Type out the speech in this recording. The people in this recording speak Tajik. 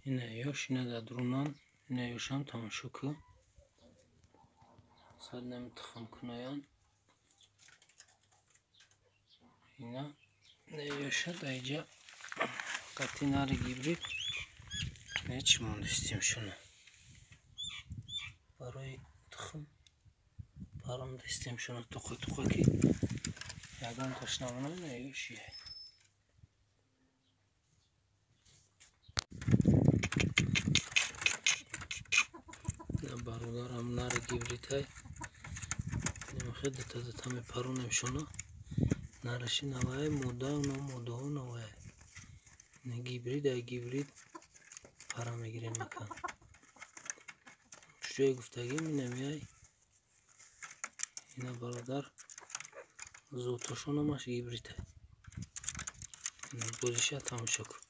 Ина ёш, ина дар дурунан, ина ёшам тамошо кун. Сад нами тухм куноян. Ина ёша даиҷа қати нари гибрид ҳеч мондистем шуна. Барои тухм парондистем шуна туқа туқа ки ягон ташнавона ина ёшия. Бародарам нари гибридҳай немахе дута дута мепаронем шуна. Нараши навай мода но модаҳо навай. Гибрид ай гибрид пара мегирем макан. Чуҷое гуфтагим инамиай. Ина бародар зотошон ҳамаш гибрид. Ина бозиша тамошо кун.